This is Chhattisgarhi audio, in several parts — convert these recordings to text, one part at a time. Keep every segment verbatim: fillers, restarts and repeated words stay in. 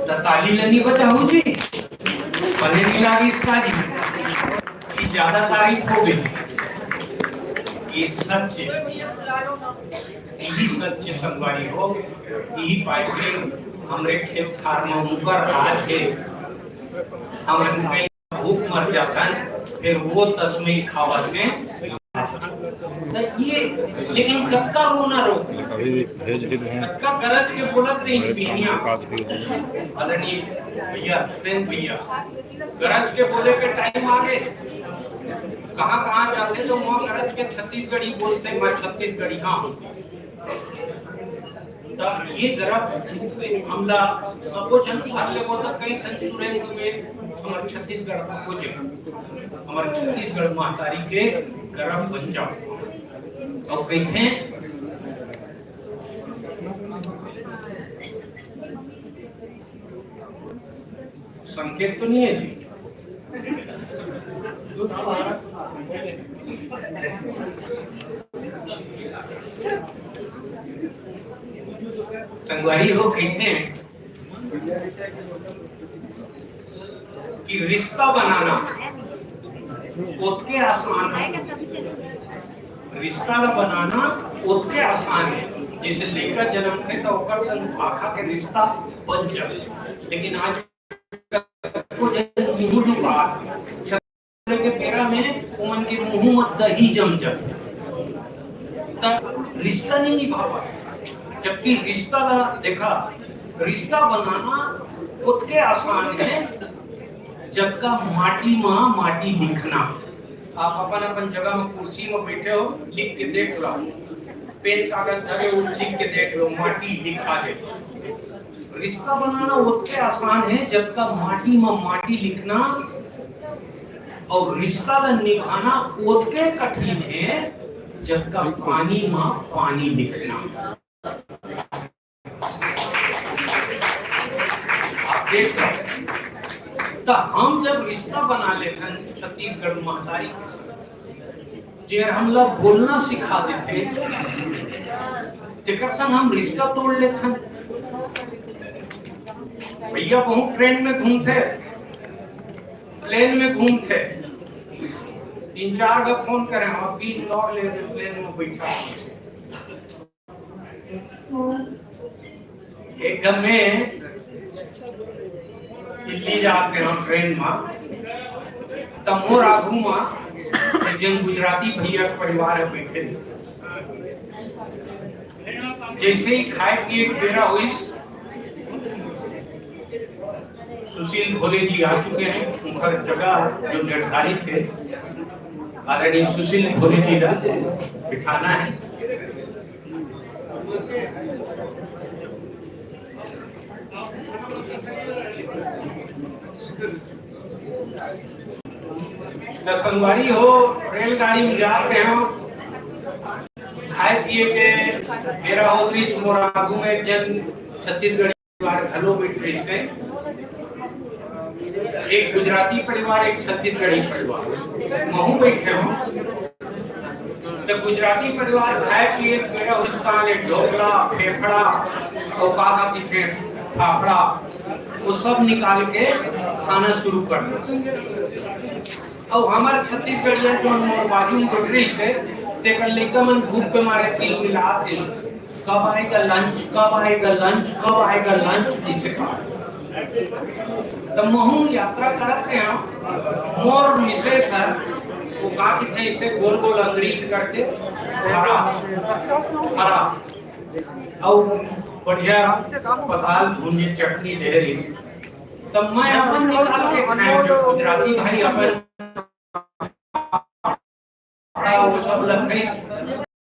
त ताली ल नी बजाहू जी, बने नी लागिस का जी? ये ज्यादा तारीफ हो गई। ये सच है, यही सच है संगवारी हो, यही पाछे हमरे खेत खार में उनकर राज है। हमन कहीं भूख मर जाथन, फिर वो तस्मई खावत में। त ये, लेकिन कतका रोना रो, अभी भी भेज भी रहे हैं। कतका गरज के बोलत रही बिहनिया। आदरणीय भैया, प्रेम भैया, गरज के बोले के टाइम आ गए। कहाँ कहाँ जाते तो वहाँ गरज के छत्तीसगढ़ी बोलते, मैं छत्तीसगढ़ी हाँ हूँ। त ये गरब हमला सबो झन भर लेबो त कई ठन सुरेंद्र में हमर छत्तीसगढ़ का हो जाए, हमर छत्तीसगढ़ महतारी के गरब बन जाओ। और कहते हैं संकेत तो नहीं है जी। संगवारी हो कहते हैं कि रिश्ता बनाना ओतके आसान है, रिश्ता ला बनाना ओतके आसान है। जैसे लइका जन्मथे त ओकर संग भाखा के रिश्ता बन जाथे, लेकिन आज को जन मुंह लुकात के बेरा में ओमन के मुंह म दही जम जाथे, त रिश्ता नहीं निभा पाए। जबकि रिश्ता ला देखा, रिश्ता बनाना ओतके आसान है जतका माटी म माटी लिखना। आप अपन अपन जगह में कुर्सी में बैठे हो, लिख के देख लो, पेन कागज धरे हो, लिख के देख लो, माटी लिखा दे। रिश्ता बनाना ओतके आसान है जतका माटी में माटी लिखना, और रिश्ता ला निभाना ओतके कठिन है जतका पानी में पानी लिखना। आप देख लो, त हम जब रिश्ता बना लेथन छत्तीसगढ़ महतारी के संग, जे हमला बोलना सिखा देथे, तेकर संग हम रिश्ता तोड़ लेथन। भैया बहुत ट्रेन में घूमथे, प्लेन में घूमथे, तीन चार गो फोन करे, हम अभी इंदौर ले प्लेन में बैठा। एकदम में दिल्ली जात रहे हम ट्रेन में, त मोर आगू में एक जन गुजराती भैया के परिवार है बैठे। जैसे ही खाए पिए के बेरा होइस, सुशील भोले जी आ चुके हैं, उनका जगह जो निर्धारित है, आदरणीय सुशील भोले जी का बिठाना है। त संगवारी हो, रेलगाड़ी में जात रहे हो, खाए पिए के बेरा हो गइस, मोर आगू में एक जन छत्तीसगढ़ी परिवार घलो बैठ रहिस हे। एक गुजराती परिवार, एक छत्तीसगढ़ी परिवार, महू बैठे हो। त गुजराती परिवार खाए पिए के बेरा होइस, त ले ढोकला, फेफड़ा, अउ का का कहिथे, फाफड़ा, वो सब निकाल के खाना शुरू कर दे। अउ हमर छत्तीसगढ़िया जो मोर बाजू में बैठ रहिस हे, तेकर लइका मन भूख के मारे तिल मिलात हे, "कब आएगा लंच, कब आएगा लंच, कब आएगा लंच?" इसे कहा। त महू यात्रा करत रहे, मोर मिसेस हर, वो का कहिथे, इसे गोल गोल अंगड़ी करके, हरा, हरा, अउ बढ़िया पताल भूंजी चटनी दे रहिस। तब मैं अपन निकाल के खाए, जो गुजराती भाई अपन वो सब लग गए।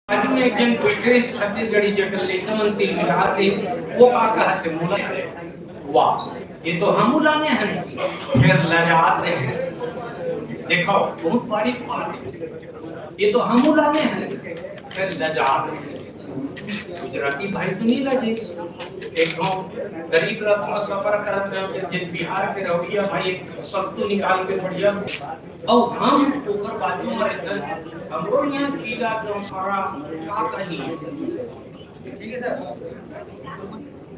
बाजू में एक जन बैठे, छत्तीसगढ़ी जटल लेकर मन तिल मिला के, वो का कहा से मोला, "वाह, ये तो हम उलाने हैं।" फिर लजात रहे। देखो, बहुत बारीक बात है। "ये तो हम उलाने हैं।" फिर लजात रहे। गुजराती भाई तो नहीं लजे। एक गांव गरीब रथ में सफर करत रहे, जिन बिहार के रवैया भाई एक सत्तू निकाल के बढ़िया, और हम ओकर बाजू में रहते, हमरो यहाँ खीरा, चौफारा, का कही। ठीक है सर?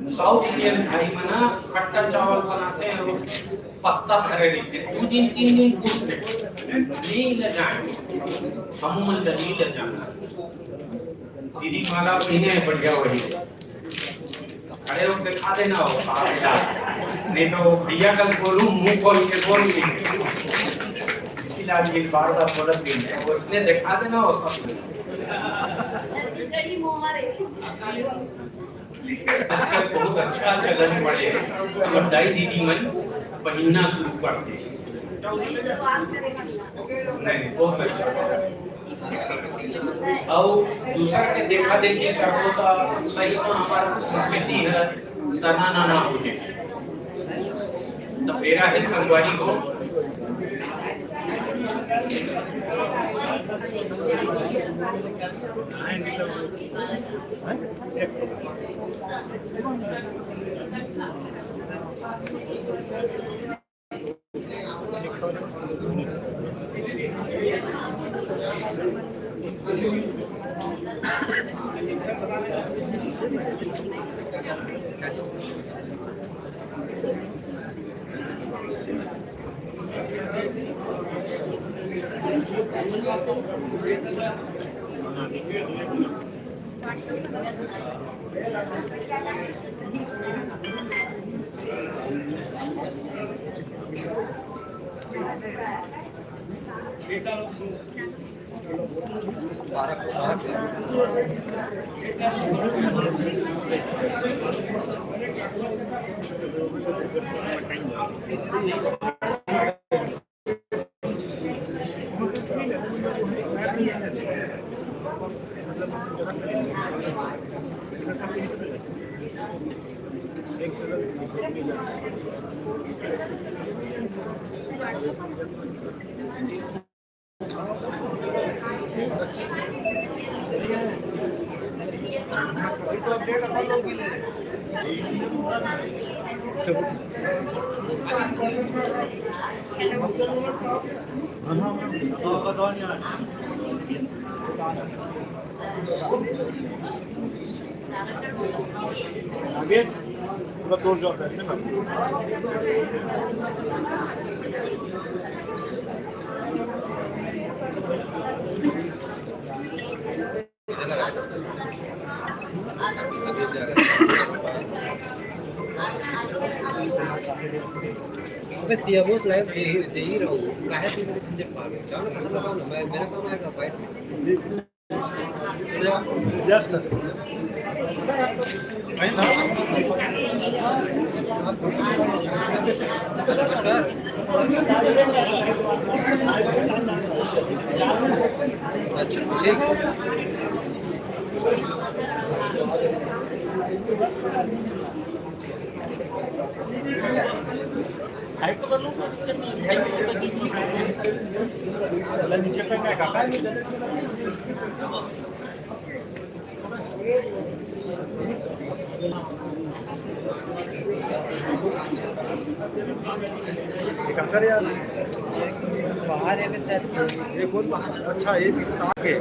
साउथ इंडियन भाई मन ह खट्टा चावल बनाथे अउ पत्ता धरे रहिथे, दू दिन, तीन दिन भूख ले, नइ ले जाए, हमू मन ल नइ ले जाना। दीदी माला पहिने हे, बढ़िया वही। खड़े होके खा देना हो, साथ में। नहीं तो भैया कल बोलूं, मुंह खोल के बोल के। इसीलिए आज ये बार-बार बोलत नहीं है, वो इसलिए दिखा देना हो सब। आजकल बहुत अच्छा चलन पड़े हे, और दाई दीदी मन पहिनना शुरू कर दे। नहीं, बहुत अच्छा। अउ दूसरा के देखा देखी करबो त सही में हमार संस्कृति ह तना नाना हो जाए। त बेरा हे संगवारी हो। आगे पूरा तोड़ जाओ, बैठने में। अबे, सियाबोस लाइव दे ही, दे ही रहा हूँ। काहे तू मुझे झंझट मार रहे हो? जाओ ना, खाना बताओ ना, मैं, मेरा काम आएगा, बैठ। Yes, sir. हाइट तो कर लो, कोई दिक्कत नहीं है। हाइट तो कर लो। नीचे तक है, काका। काका यार, बाहर है क्या? ये कौन बाहर? अच्छा, ये विस्तार के,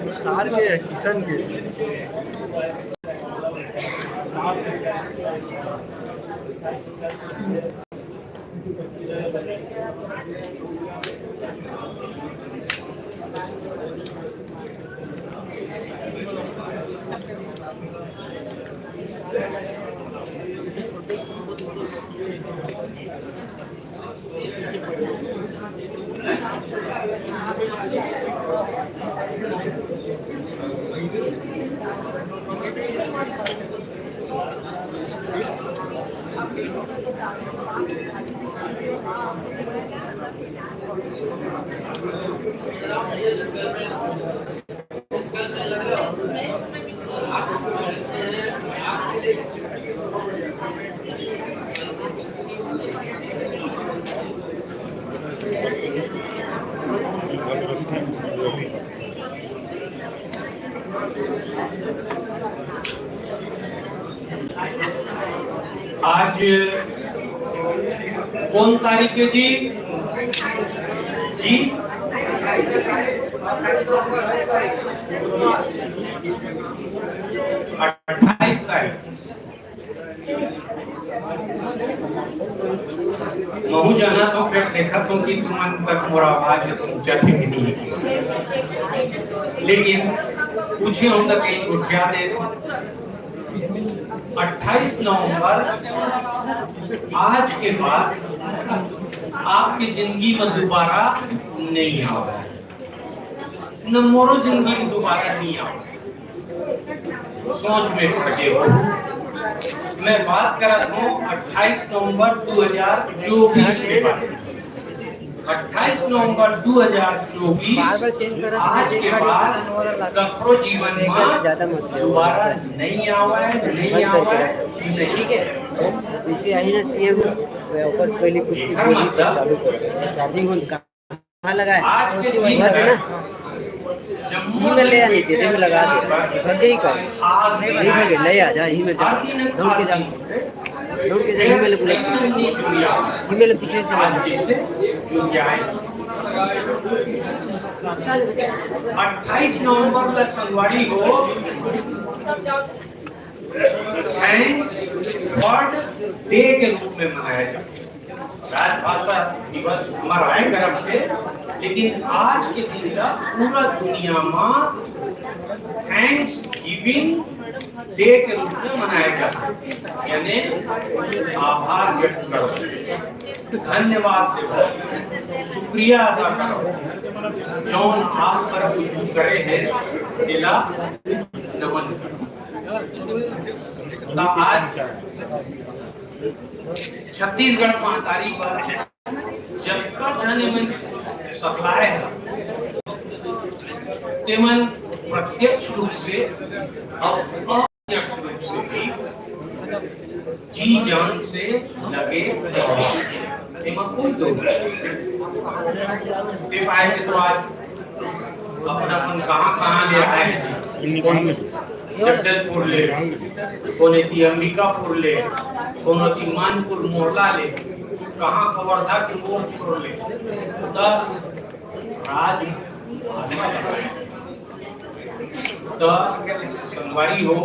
विस्तार के है, किशन के। आज कौन तारीख है जी? जी, अट्ठाईस तारीख। महू जाना तो फिर देखा तो कि तुमन तक मोर आवाज पहुंचा थे कि नहीं। लेकिन पूछे हम तक कहीं गोठिया दे। अट्ठाईस नवंबर आज के बाद आपकी जिंदगी में दोबारा नहीं आवे, न मोरो जिंदगी में दोबारा नहीं आवे। सोच में पड़ गए हो। मैं बात कर रहा हूँ अट्ठाईस नवंबर दो हज़ार चौबीस के बारे में। अट्ठाईस नवंबर दो हज़ार चौबीस, आज के बाद ककरो जीवन में दोबारा नहीं आवे, नहीं आवे, नहीं। ठीक है, जैसे आई ना सीएम वापस पहले कुछ भी बोली तो चालू कर दे। चार्जिंग होन कहाँ लगा है? आज के दिन है ना, यहीं में ले आनी चाहिए, यहीं में लगा दे। भर के ही कर, यहीं भर के ले आ जा, यहीं में जा, दौड़ के जा, दौड़ के जा, यहीं में ले, यहीं में ले पीछे से। अट्ठाईस नवंबर तक संगवारी हो थैंक्स वर्ड डे के रूप में मनाया जाता है। राजभाषा दिवस हमारा है करम से, लेकिन आज के दिन का पूरा दुनिया में थैंक्स गिविंग डे के रूप में मनाया जाता है। यानी आभार व्यक्त करो, धन्यवाद देवो, शुक्रिया अदा करो, जौन आप पर कुछ करे हैं, तेला नमन करो। त आज छत्तीसगढ़ महतारी बर जतका झन एमन सफलाए हे, तेमन प्रत्यक्ष रूप से अउ अप्रत्यक्ष रूप से भी जी जान से लगे रहे। एमा कोई दो नहीं। ते पाए के तो आज अपन अपन कहाँ कहाँ ले आए हैं। जगदलपुर ले, कोनो ती अंबिकापुर ले, कोनो ती मानपुर मोहला ले, कहाँ कवर्धा के मोर छोर ले, त राज, त संगवारी हो,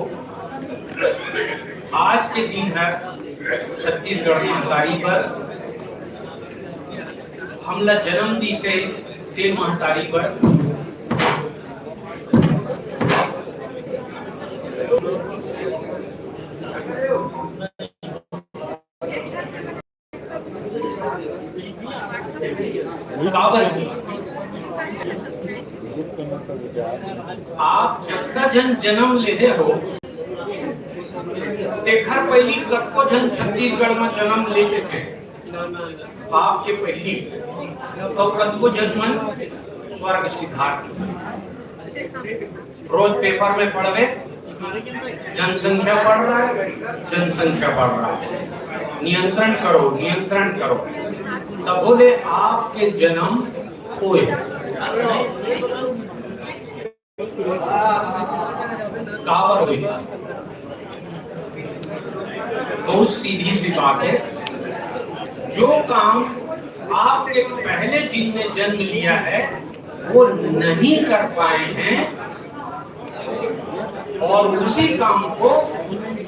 आज के दिन है छत्तीसगढ़ महतारी बर, हमला जन्म दिसे ते महतारी बर। काबर? आप जतका झन जन्म लेहे हो, तेखर पहिली कतको झन छत्तीसगढ़ म जन्म ले चुके हे। आपके पहिली अउ कतको झन मन स्वर्ग सिधार चुके हे। रोज पेपर में पढ़बे, जनसंख्या बढ़ रहा है, जनसंख्या बढ़ रहा है, नियंत्रण करो, नियंत्रण करो। तब बोले आपके जन्म होए। काबर होए? बहुत सीधी सी बात है, जो काम आपके पहले जिनने जन्म लिया है, वो नहीं कर पाए हैं और उसी काम को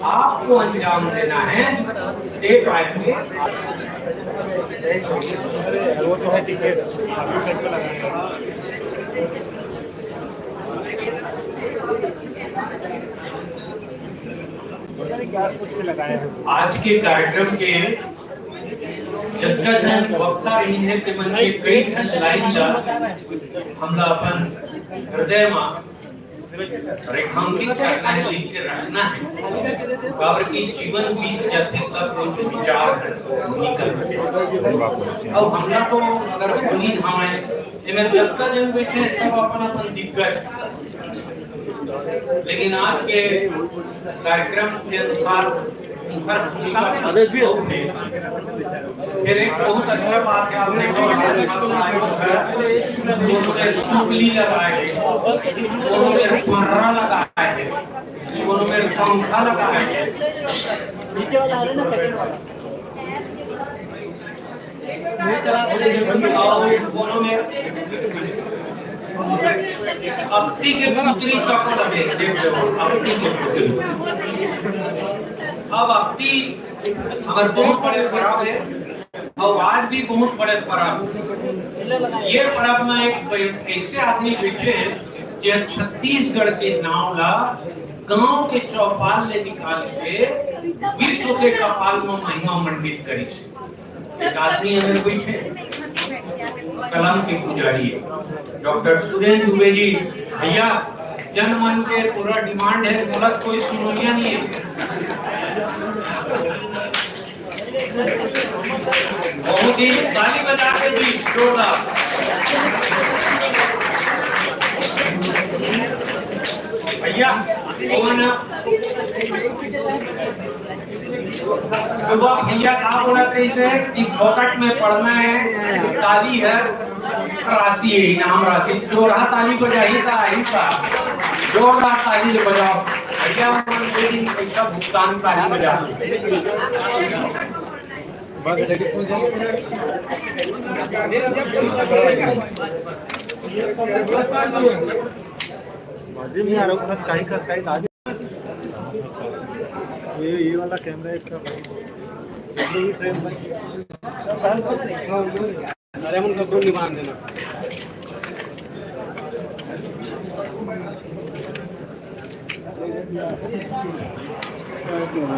आपको अंजाम देना है, दे पाएंगे। वो तो है, ठीक है। आज के कार्यक्रम के जतका झन वक्ता रहिन हे, तेमन के कई ठन लाइन ला हमला अपन हृदय मा रेखांकित करना है, लिख के रखना है। काबर कि जीवन बीत जाथे, तब कुछ विचार निकलथे। अउ हमला तो अगर बोलिन हवय, एमे जतका झन बैठे हे, सब अपन अपन दिग्गज। लेकिन आज के कार्यक्रम के अनुसार उनकर भूमिका बहुत है। फिर एक बहुत अच्छा बात है, आपने कहा, कोनो में सुपली लगाए हे, कोनो में पर्रा लगाए हे, कोनो में पंखा लगाए हे। नीचे वाला आ रहा है ना, सेकंड वाला। अक्ती के पुतरी तक लगे, देख लो, अक्ती के पुतरी। अब अक्ती हमर बहुत बड़े परब हे, अउ आज भी बहुत बड़े परब। ये परब में एक बै-, ऐसे आदमी बैठे हे, जे छत्तीसगढ़ के नाव ला गांव के चौपाल ले निकाल के विश्व के कपाल में महिमा मंडित करिस। एक आदमी अंदर बैठे, कलम के पुजारी, डॉक्टर सुरेंद्र दुबे जी। भैया, जन मन के पूरा डिमांड हे, गलत कोई सुनोइया नहीं है। बहुत ही ताली बजा के जी, जोरदार। भैया, कौन? सुबह भैया का बोलत रहिस हे कि फोकट में पढ़ना हे, ताली हे, राशि हे, इनाम राशि। जोरदार ताली बजाही त आही का? जोरदार ताली बजाओ भैया, मन दो दिन पैसा भुगतान, ताली बजा। बाजी में यार, खसकाई, खसकाई, ताली। ये, ये वाला कैमरा एक, अरे, हम कपड़ों नहीं बांध देना।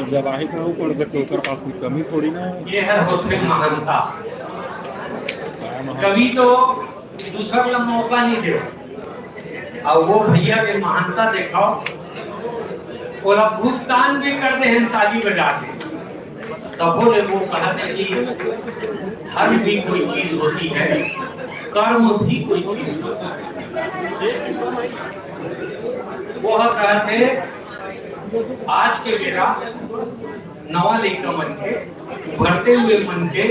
जब आही था, वो कर सकते, ओकर पास कोई कमी थोड़ी ना है। ये है होते महानता। कभी तो दूसर ला मौका नहीं दे, अउ वो भैया के महानता देखाओ, ओला भुगतान भी कर दे हैं ताली बजा के। तभो ले वो कहत हे कि धर्म भी कोई चीज होती है, कर्म भी कोई चीज होती है। वो कहत हे, आज के बेरा नवा लइका मन के, उभरते हुए मन के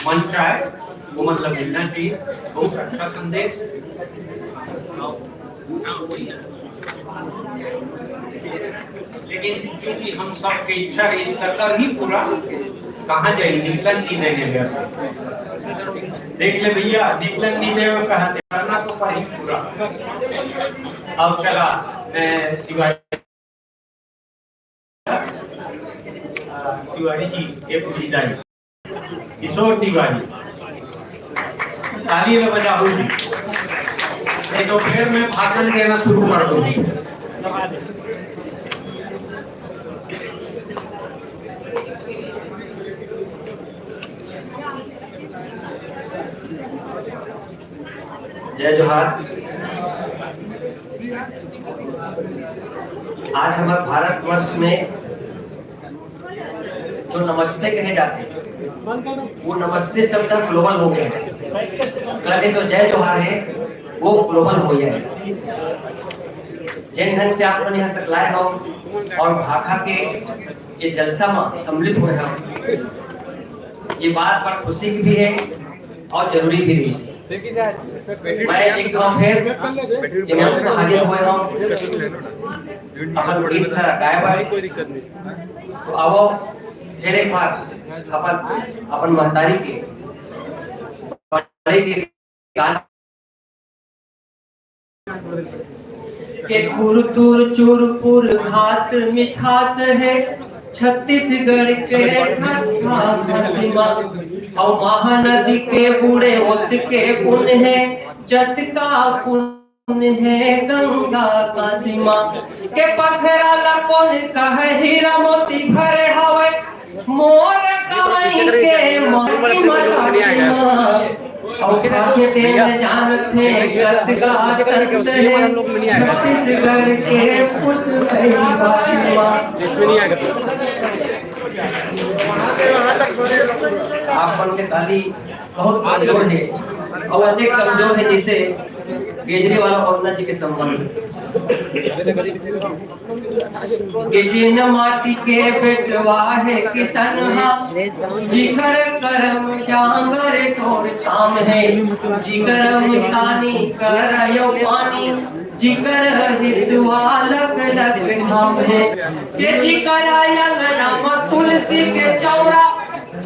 मंच आए, वो मतलब मिलना चाहिए। बहुत अच्छा संदेश। लेकिन क्योंकि हम सबके इच्छा है, इसका कर ही पूरा, कहाँ जाए, निकलन नहीं देने में। देख ले भैया, निकलन नहीं देवे, कहा करना तो कर ही पूरा। अब चला, मैं तिवारी, तिवारी जी, ये पूरी दाई। किशोर तिवारी, ताली ला बजाओ जी, नहीं तो फिर मैं भाषण देना शुरू कर दूंगी। जय जोहार। आज हमर भारतवर्ष में जो नमस्ते कहे जाथे, वो नमस्ते शब्द अब ग्लोबल हो गया है। पहले तो जय जोहार है, वो ग्लोबल हो गया है। जिन ढंग से आप मन यहाँ सकलाए हो और भाखा के ये जलसा में सम्मिलित हुए हो, ये बात बड़ खुशी की भी है और जरूरी भी रहिस। मैं एक बार फिर ये मंच में हाजिर हुए हूँ, अपन गीत ला गाए बर। तो आवो, फिर एक बार अपन, अपन महतारी के, बड़े के गाना के कुरतुर चुरपुर भात मिठास है, छत्तीसगढ़ के ठट्ठा खसिमा, अउ महानदी के बूढ़े ओत के पुन है, जतका पुन है गंगा कासिमा। के पथरा ला कोन कहे हीरा मोती भरे हवे, मोर कमाई के माटी मलासिमा। अउ खाके तेल जानथे कतका तंत हे, छत्तीसगढ़ के पुष्पैली कासिमा। आप मन के ताली बहुत कमजोर है और अधिक कमजोर है, जैसे केजरीवाल और पन्ना जी के संबंध। के जेन माटी के बेटवा हे किसनहा, जिकर करम जांगर टोर काम हे, जिकर मुतानी करयो पानी, जिकर हितवा लग लग धाम हे। के जिकर अंगना म तुलसी के चौरा,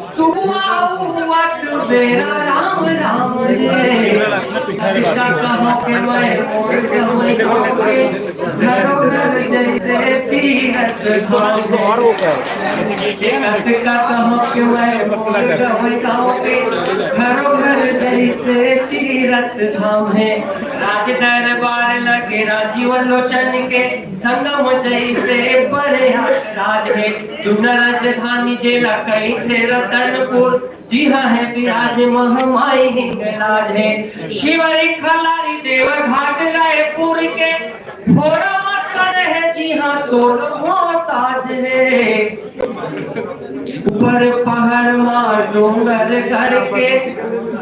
सुबह हुआ तू बेरा राम राम रे। का कहो के मैं मोर गवई गाँव के, घरो घर जैसे तीरथ धाम हे। का कहो के मैं मोर गवई गाँव के, घरो घर जैसे तीरथ धाम हे। राज दरबार लगे राजीव लोचन के, संगम जैसे प्रयागराज हे। जुन्ना राजधानी जेला कहिथे रतनपुर, जिहाँ हे विराज महामाई हिंगराज हे। शिवरी खलारी देवघाट रायपुर के, भोरा मस्तर हे जिहाँ सोनहो साज हे। ऊपर पहाड़ मा डोंगरगढ़ के,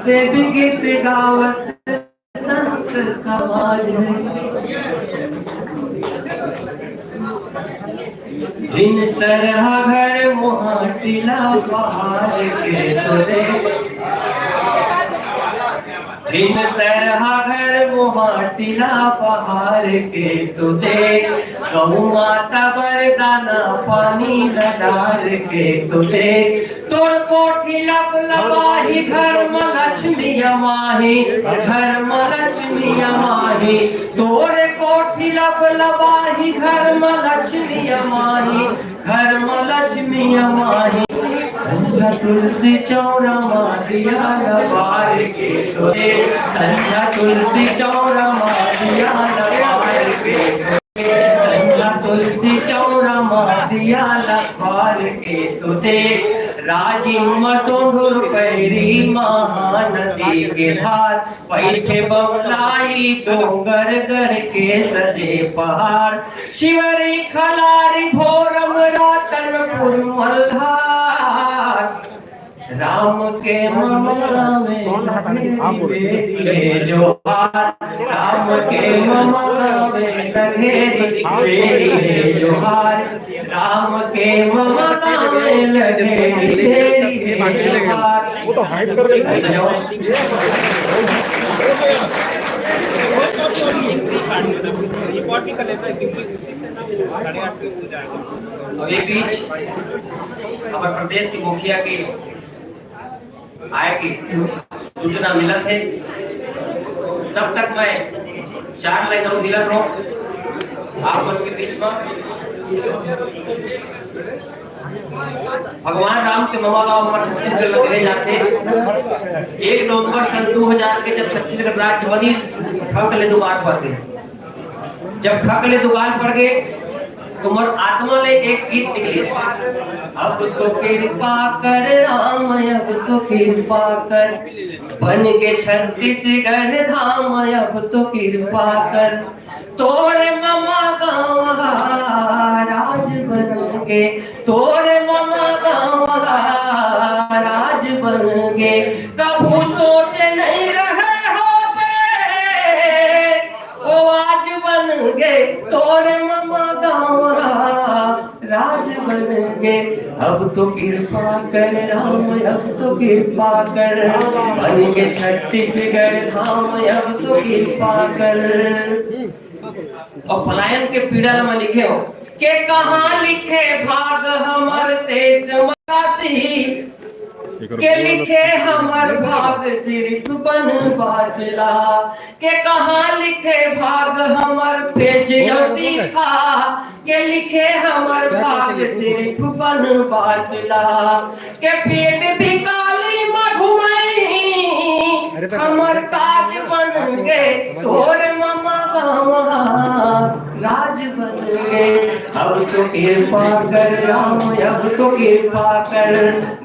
देवी गीत गावत संत समाज हे। रिन सरहा घर मोहा टीला पहाड़ के तो दे, रिन सरहा घर मोहा टीला पहाड़ के तो दे, गऊ माता बर दाना पानी ल डार के तो दे। तोर कोठी लब लबाही घर म लक्ष्मी अमाही, घर म लक्ष्मी अमाही। तोर कोठी लब लबाही घर म लक्ष्मी अमाही, घर म लक्ष्मी अमाही। संझा तुलसी चौरा मा दिया ल बार के तो दे, संझा तुलसी चौरा मा दिया ल बार के तो दे, संझा तुलसी चौरा मा दिया ल बार के तो दे। राजिम म सोंढुर पैरी महानदी के धार, बइठे बमलाई डोंगरगढ़ के सजे पहाड़। शिवरी खलारी भोरम रतनपुर मल्हार। राम के ममता में लगे रे जोहार, राम के ममता में लगे रे जोहार। राम के ममता में लगे रे जोहार। वो तो हाइप कर रही है। रिकॉर्ड भी कर लेता है, क्योंकि उसी से ना साढ़े आठ पे हो जाएगा। अभी बीच हमारे प्रदेश के मुखिया के आए के सूचना मिलत हे, तब तक मैं चार लाइन अउ मिलत हों आप मन के बीच में। भगवान राम के ममा गांव हमर छत्तीसगढ़ में कहे जाथे। एक नवंबर सन दू हजार के जब छत्तीसगढ़ राज्य बनिस, ठक ले दुकाल पड़ गे। जब ठक ले दुकाल पड़ गे, तो मोर आत्मा ले एक गीत निकलिस, अब तो कृपा कर राम, अब तो कृपा कर, बन गे छत्तीसगढ़ धाम, अब तो कृपा कर। तोरे ममा गाँव राज बन गे, तोरे ममा गाँव राज बन गे। कभू सोचे नहीं रहे होबे, ओ आज बन गे तोरे ममा गाँव राज बन गे। अब तो कृपा कर राम, अब तो कृपा कर, बन गे छत्तीसगढ़ धाम, अब तो कृपा कर। अउ पलायन के पीड़ा ल मैं लिखे हों, के कहाँ लिखे भाग हमर देश म काशी, के लिखे हमर भाग सिर्फ बनवास ला, के कहाँ लिखे भाग हमर पेज अउ सीखा, के लिखे हमर भाग सिर्फ बनवास ला, के पेट भिखारी म घुमई हमर काज बन गे, तोर ममा गाँव राज बन गे। अब तो कृपा कर राम, अब तो कृपा कर,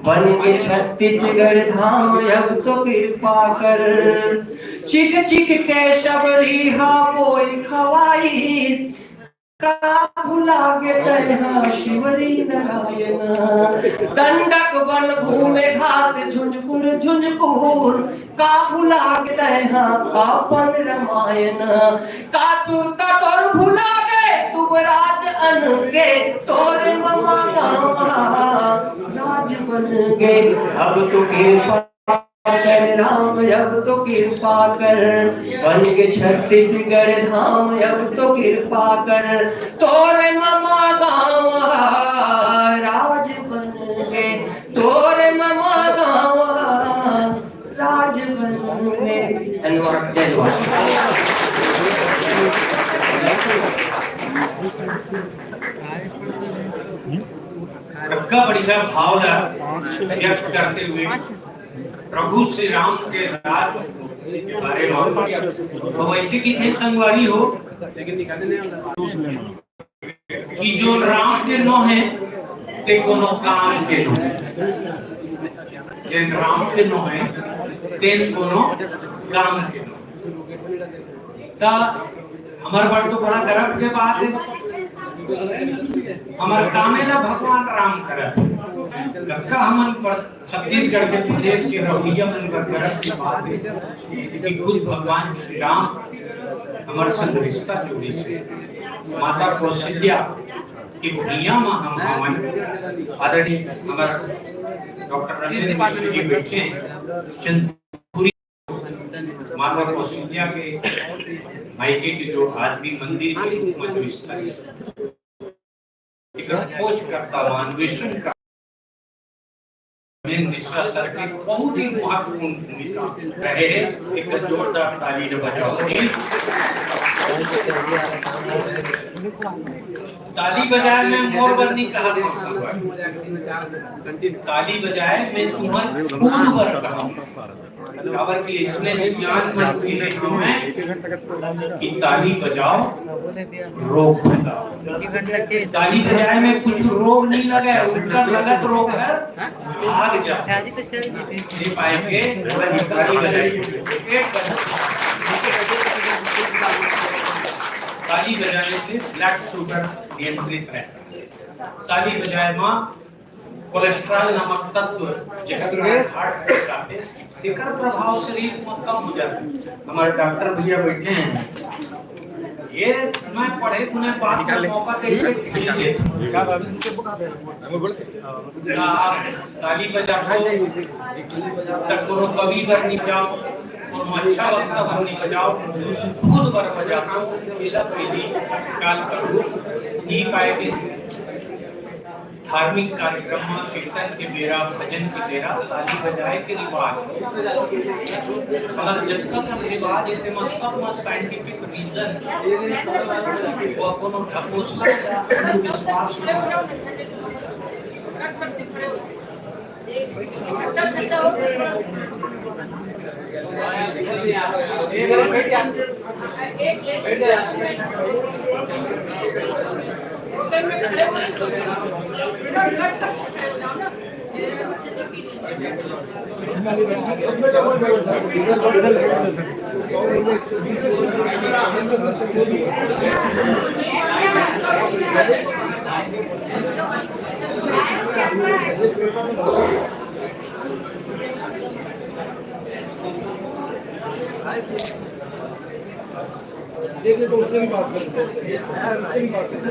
बन गे छत्तीसगढ़ धाम, अब तो कृपा कर। चिख चिख के शबरी हा बोई खवाई, का भुला गे तैं हा शिवरी नारायण। दंडक बन घूमे घात झुंझकुर झुंझकुर, का भुला गे तैं हा अपन रामायण। का तू का तोर भुला गे तुबराज अन के, तोर ममा गाँव राज बन गे। अब तो कृपा कर राम, अब तो कृपा कर, बन गे छत्तीसगढ़ धाम, अब तो कृपा कर, तोर ममा गाँव राज बन गे, तोर ममा गाँव राज बन गे। जय जोहार। सबका बढ़िया भाव ला व्यक्त करते हुए प्रभु श्री राम के राज के बारे में, तो वैसे की थे संगवारी हो, कि जो राम के नो हे, ते कोनो काम के नो हे। जेन राम के नो हे, तेन कोनो काम के नो हे। त हमर बर तो बड़ा गर्व के बात हे। हमर कामे ला भगवान राम करत। कतका हमन पर छत्तीसगढ़ के प्रदेश के रहोइया मन बर गर्व के बात हे कि खुद भगवान श्री राम हमर संग रिश्ता जोड़िस हे। माता कौशल्या के भुइयां म हम हवन। आदरणीय हमर डॉक्टर रमेंद्र मिश्र जी बैठे हे, चंदखुरी माता कौशल्या के मायके के जो आदमी मंदिर के रूप में जो स्थायी एकर खोजकर्ता व अन्वेषण का रमेंद्र मिश्रा सर के बहुत ही महत्वपूर्ण भूमिका रहे हे। एक जोरदार ताली ला बजाओ जी। ताली बजाए में मोर बर नहीं कहा था संगवारी। ताली बजाए में तुम्हर खुद बर कहा। काबर कि इसने सियान मन के लिए हमें कि ताली बजाओ, रोग भगाओ। ताली बजाए में कुछ रोग नहीं लगे, उल्टा लगत रोग हे, भाग जा। नहीं पाएंगे, थोड़ा ही ताली बजाइए। ताली बजाने से ब्लड शुगर नियंत्रित रहता है। ताली बजाए माँ कोलेस्ट्रॉल नामक तत्व, जेकर हार्ट अटैक आथे, तेकर प्रभाव शरीर में कम हो जाथे। हमारे डॉक्टर भैया बैठे हैं, ये मैं पढ़े पुने बात का मौका दे के छीन लेता हूँ। ना आप ताली बजाओ, तक कोनो कवि बर नहीं बजाओ, कोनो अच्छा वक्ता बर नहीं बजाओ, खुद बर बजाओ। एला पहली काल करूँ, नहीं पाए के धार्मिक कार्यक्रम म कीर्तन के बेरा, भजन के बेरा ताली बजाए के रिवाज हे। मगर जतका तक रिवाज हे, तेमा सब म scientific reason हे। वो कोनो ढकोसला, कोनो विश्वास नइ हे। देखिए, तो उससे भी बात करें, तो उससे, उससे भी बात करें।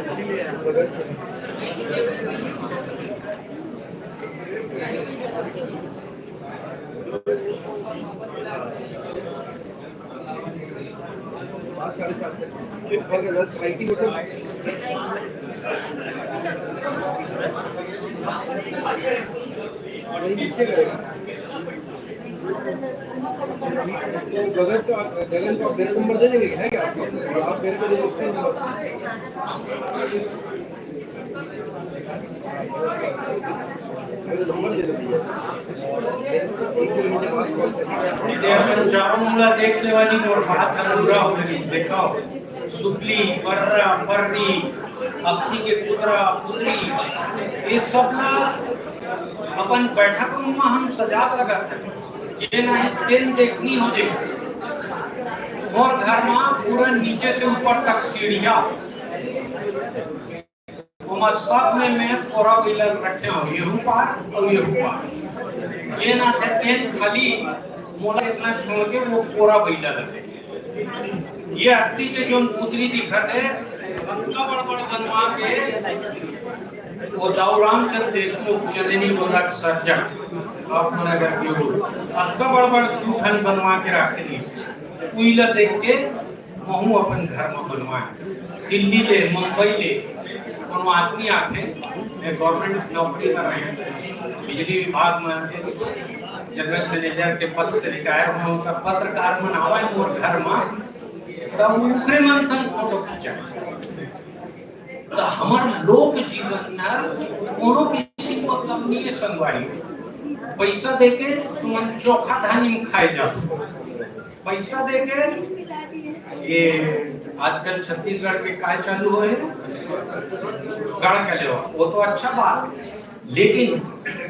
साढ़े सात तक। और गलत आई टी मतलब और नीचे करेगा। गगन का, गगन को आप मेरा नंबर दे देंगे, है क्या आपको? आप मेरे को दे सकते हैं नंबर। मेरा नंबर दे देंगे। चारों मुंह ला देख लेवा जी, मोर बात ह पूरा हो गई। देखो, सुपली, पर्रा, पर्री, अक्ती के पुतरा, पुतरी, ये सब ला अपन बैठक रूम में हम सजा सकत हन। जे नहीं, तेन देखनी हो जे। मोर घर में पूरा नीचे से ऊपर तक सीढ़िया। ओमा सब में मैं कोरा बइला रखे हूँ, येहू पार और येहू पार। जेन आथे तेन खाली मोला इतना छोड़ के वो कोरा बइला रथे। ये अक्ती के जोन पुतरी दिखत हे, अतका बड़ बड़ बनवा के वो दाऊ रामचंद्र देशमुख चंदनी बोला सर्जन, आप मन अगर केहू अतका बड़ बड़ दू ठन बनवा के राखे रहिस, उइला देख के महू अपन घर म बनवाए। दिल्ली ले, मुंबई ले, कोनो आदमी आथे, मैं गवर्नमेंट नौकरी कर रहे हैं, बिजली विभाग में जनरल मैनेजर के पद से रिटायर हुआ हूँ, त पत्रकार मन आवय मोर घर में, त ओकरे मन संग फोटो खींचा। त हमर लोक जीवन ना कोनो किसी को कम नहीं है संगवारी। पैसा देके तुमन चोखा धानी में खाए जाओ, पैसा देके। ये आजकल छत्तीसगढ़ के काय चालू होए, गढ़ के लेवा, वो तो अच्छा बात है, लेकिन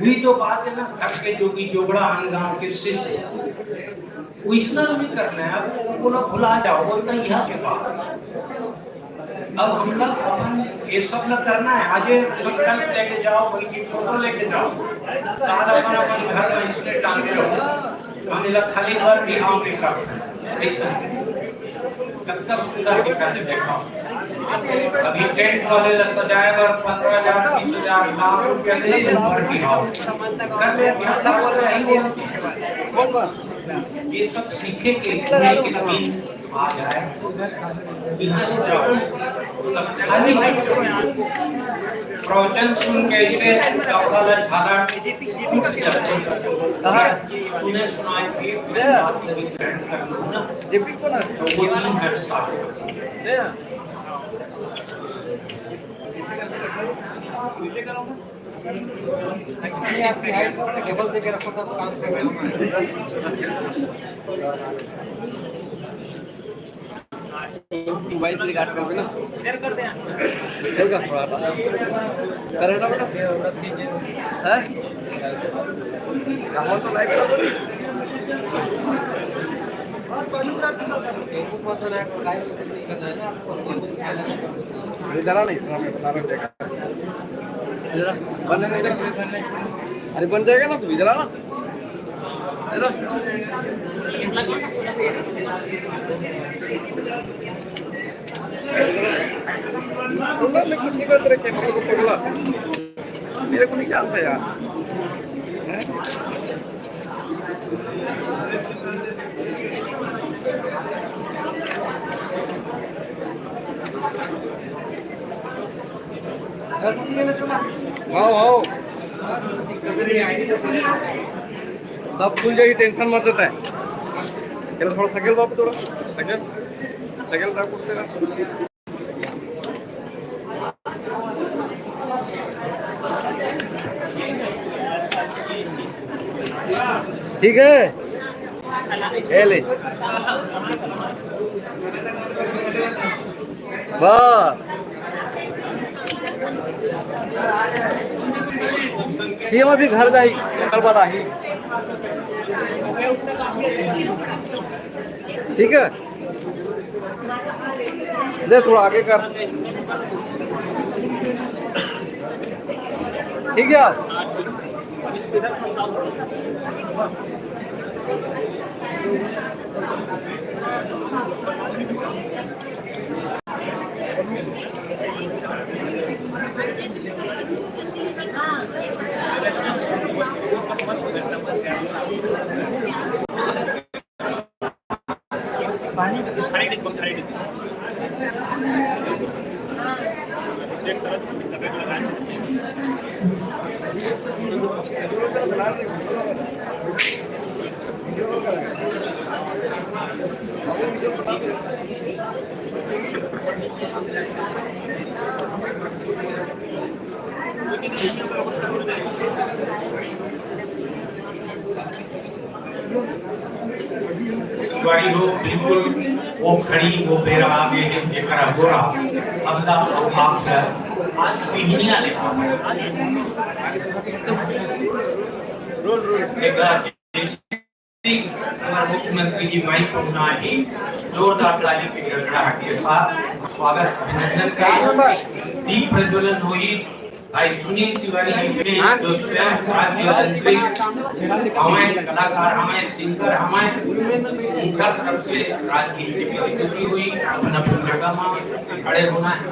वही तो बात है ना, घर के जोगी जोगड़ा, आन गांव के सिद्ध, वैसना नहीं करना है। अब वो लोग भुला जाओ, बोलता यहाँ के बात। अब हमला अपन ये सब ला करना है। आज ये संकल्प लेके जाओ, बल्कि फोटो लेके जाओ, काल अपन अपन घर में इसलिए टांगे रहो। हम इला खाली बर बिहाव में करते हैं, ऐसा। कत्ता सुंदर दिखा दे, देखो। अभी टेंट वाले ला सजाए बर पन्द्रह हजार, बीस हजार, लाख रुपया दे, बर बिहाव कर ले, अच्छा लगता है, ये सब सीखे के, घूमे के दिन आ जाए। यहाँ ले जाओ, सब खाली नहीं छोड़ना। प्रवचन सुन के ऐसे कपड़ा ला झाला टूट जाते। सुने सुनाए के बात को ग्रहण करना ना, तो वो दिन हर साल। ऐसा नहीं, आपकी हाइट से टेबल दे के रखो, तब काम करेंगे हम। मोबाइल से रिकॉर्ड करके ना। इधर कर दे। इधर का थोड़ा हटा। कर हटा बेटा। हैं? काम तो लाइव है ना। फेसबुक पर तो लाइव, लाइव करना है ना आपको। इधर आ नहीं, थोड़ा मैं बता रहा हूँ, देखा। इधर आ, बनने दे। अरे बन जाएगा ना, तू इधर आ ना। इधर आ। सुनना, मैं कुछ नहीं कर तेरे कैमरे को पगला। मेरे को नहीं जानता यार। हैं? आओ, आओ। सब खुल जाएगी, टेंशन मत लेता है। चलो थोड़ा सकेल बाबू, थोड़ा सकेल, सकेल बाबू तेरा। ठीक है, ये ले। बस। सीएम अभी घर जाही, घर पर आही। ठीक है, दे थोड़ा आगे कर। ठीक है। बारी हो, बिल्कुल वो खड़ी, वो बेरा आ गए हैं, जेकरा हो रहा, अब दा, अब आप है, आज बिहनिया ले। Roll, roll. एक बार हमारे मुख्यमंत्री जी माइक पर ना ही जोरदार ताली की गड़गड़ाहट के साथ स्वागत, अभिनंदन का दीप प्रज्वलन हुई। भाई सुनील तिवारी जी ने जो स्वयं राज्य ओलंपिक हमारे कलाकार, हमारे सिंगर, हमारे उनका तरफ से राजगीत की प्रस्तुति हुई, अपन अपन जगह में खड़े होना है।